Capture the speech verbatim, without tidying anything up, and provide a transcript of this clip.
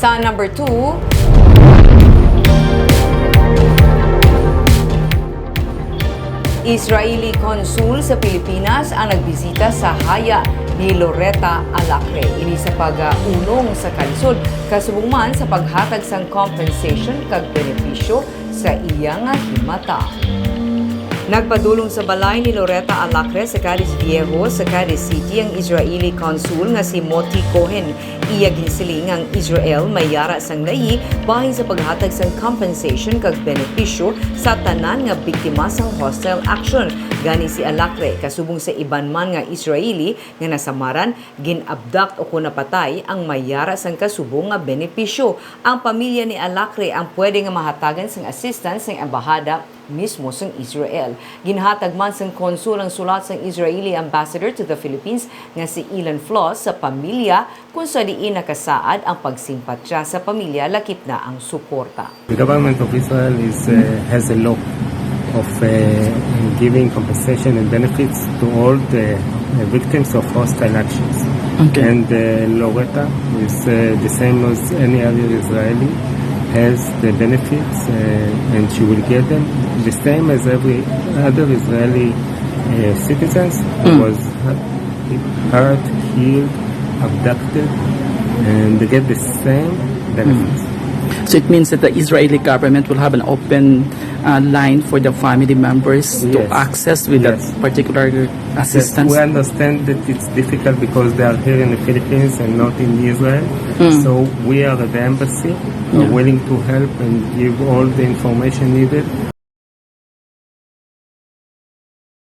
Sa number two, Israeli consul sa Pilipinas ang nagbisita sa haya ni Loretta Alacre. Ini sa pag-unong sa kalisod, kasubong man sa paghatag sang compensation kag benepisyo sa iya nga himata. Nagpadulong sa balay ni Loretta Alacre sa Cadiz Viejo, sa Cadiz City, ang Israeli consul nga si Moti Cohen. Iya ginsiling nga ang Israel may yara sang layi bahin sa paghatag sang compensation kag benepisyo sa tanan nga biktima sang hostile action. Gani si Alacre, kasubong sa iban man nga Israeli nga nasamaran, gin-abduct o kon napatay ang may yara sang kasubong nga benepisyo. Ang pamilya ni Alacre ang pwede nga mahatagan sang assistance sang embahada mismo sang Israel. Ginhatag man sang konsul ang sulat sang Israeli ambassador to the Philippines nga si Ilan Flaws sa pamilya, kung sa diin nakasaad ang pagsimpatya sa pamilya lakip na ang suporta. The government of Israel is, uh, has a law of, uh, giving compensation and benefits to all the, uh, victims of hostile actions. Okay. And, uh, Loretta is, uh, the same as any other Israeli, has the benefits, uh, and she will get them the same as every other Israeli, uh, citizens who was hurt, killed, abducted, and they get the same benefits. So it means that the Israeli government will have an open uh, line for the family members to Yes. access with that Yes. particular Yes, assistance. we understand that it's difficult because they are here in the Philippines and not in Israel. So we are at the embassy, uh, willing to help and give all the information needed